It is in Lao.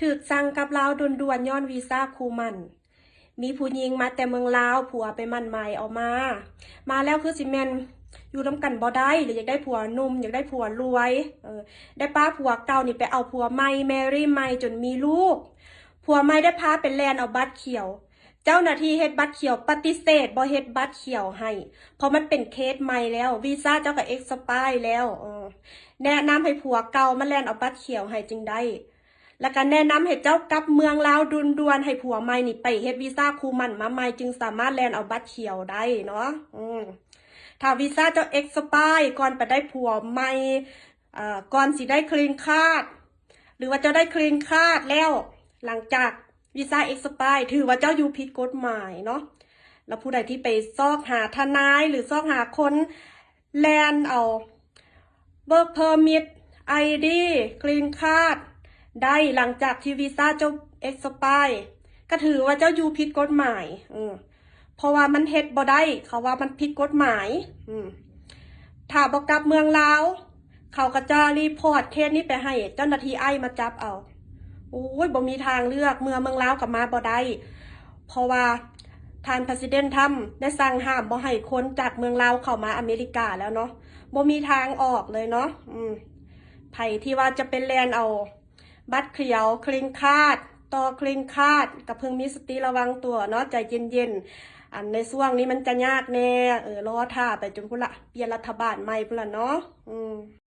ຖືກສັ່ງກັບລາວດ່ວນໆ ຍ້ອນວີຊາຄູ່ໝັ້ນ. ມີຜູ້ຍິງມາແຕ່ເມືອງລາວ ຜົວໄປໝັ້ນໝາຍເອົາມາ. ມາແລ້ວຄືຊິແມ່ນຢູ່ນຳກັນບໍ່ໄດ້ ຫຼື ຢາກໄດ້ຜົວໜຸ່ມ ຢາກໄດ້ຜົວລວຍ ເອີ ໄດ້ປະຜົວເກົ່ານີ້ໄປເອົາຜົວໃໝ່ ແມຣີໃໝ່ຈົນມີລູກ. ຜົວໃໝ່ໄດ້ພາໄປແລ່ນເອົາບັດຂຽວ. ເຈົ້າໜ້າທີ່ເຮັດບັດຂຽວປະຕິເສດ ບໍ່ເຮັດບັດຂຽວໃຫ້ ເພາະມັນເປັນເຄສໃໝ່ແລ້ວ ວີຊາເຈົ້າກໍເອັກສະປາຍແລ້ວ. ເອີ ແນະນຳໃຫ້ຜົວເກົ່າມາແລ່ນເອົາບັດຂຽວໃຫ້ຈຶ່ງໄດ້ ແລ້ວກໍແນະນຳໃຫ້ເຈົ້າກັບເມືອງລາວດ່ວນໆ ໃຫ້ຜົວໃໝ່ນີ້ໄປເຮັດວີຊາຄູ່ໝັ້ນມາໃໝ່ ຈຶ່ງສາມາດແລ່ນເອົາບັດຂຽວໄດ້ເນາະ. ອືມ ຖ້າວີຊາເຈົ້າເອັກສະປາຍກ່ອນໄປໄດ້ຜົວໃໝ່ ເອີ ກ່ອນຊິໄດ້ກຣີນຄາດ ຫຼືວ່າເຈົ້າໄດ້ກຣີນຄາດແລ້ວ ຫຼັງຈາກວີຊາເອັກສະປາຍ ຖືວ່າເຈົ້າຢູ່ຜິດກົດໝາຍເນາະ. ແລ້ວຜູ້ໃດທີ່ໄປຊອກຫາທະນາຍ ຫຼື ຊອກຫາຄົນແລ່ນເອົາເວີກເພີມິດ ໄອດີ ກຣີນຄາດ ໄດ້ຫຼັງຈາກທີ່ວີຊາເຈົ້າເອັກສະປາຍ ກໍຖືວ່າເຈົ້າຢູ່ຜິດກົດໝາຍ. ເອີ ເພາະວ່າມັນເຮັດບໍ່ໄດ້ ເຂົາວ່າມັນຜິດກົດໝາຍ. ອືມ ຖ້າບໍ່ກັບເມືອງລາວ ເຂົາກໍຈະຣີພອດເຄສນີ້ໄປໃຫ້ເຈົ້າໜ້າທີ່ໄອສ໌ມາຈັບເອົາ. ໂອ້ຍ ບໍ່ມີທາງເລືອກ ເມືອເມືອງລາວກໍມາບໍ່ໄດ້ ເພາະວ່າທ່ານປະຊິເດັນທຳໄດ້ສັ່ງຫ້າມບໍ່ໃຫ້ຄົນຈາກເມືອງລາວເຂົ້າມາອາເມລິກາແລ້ວເນາະ ບໍ່ມີທາງອອກເລີຍເນາະ. ອືມ ໃຜທີ່ວ່າຈະໄປແລ່ນເອົາ ບັດຂຽວ ກຣີນຄາດ ຕໍ່ກຣີນຄາດ ກໍເພິ່ງມີສະຕິລະວັງຕົວເນາະ ໃຈເຢັນໆ. ອັນໃນຊ່ວງນີ້ມັນຈະຍາກແດ່ ເອີ ລໍຖ້າໄປຈົນພຸ້ນລະ ປ່ຽນລັດຖະບານໃໝ່ພຸ້ນລະເນາະ. ອືມ.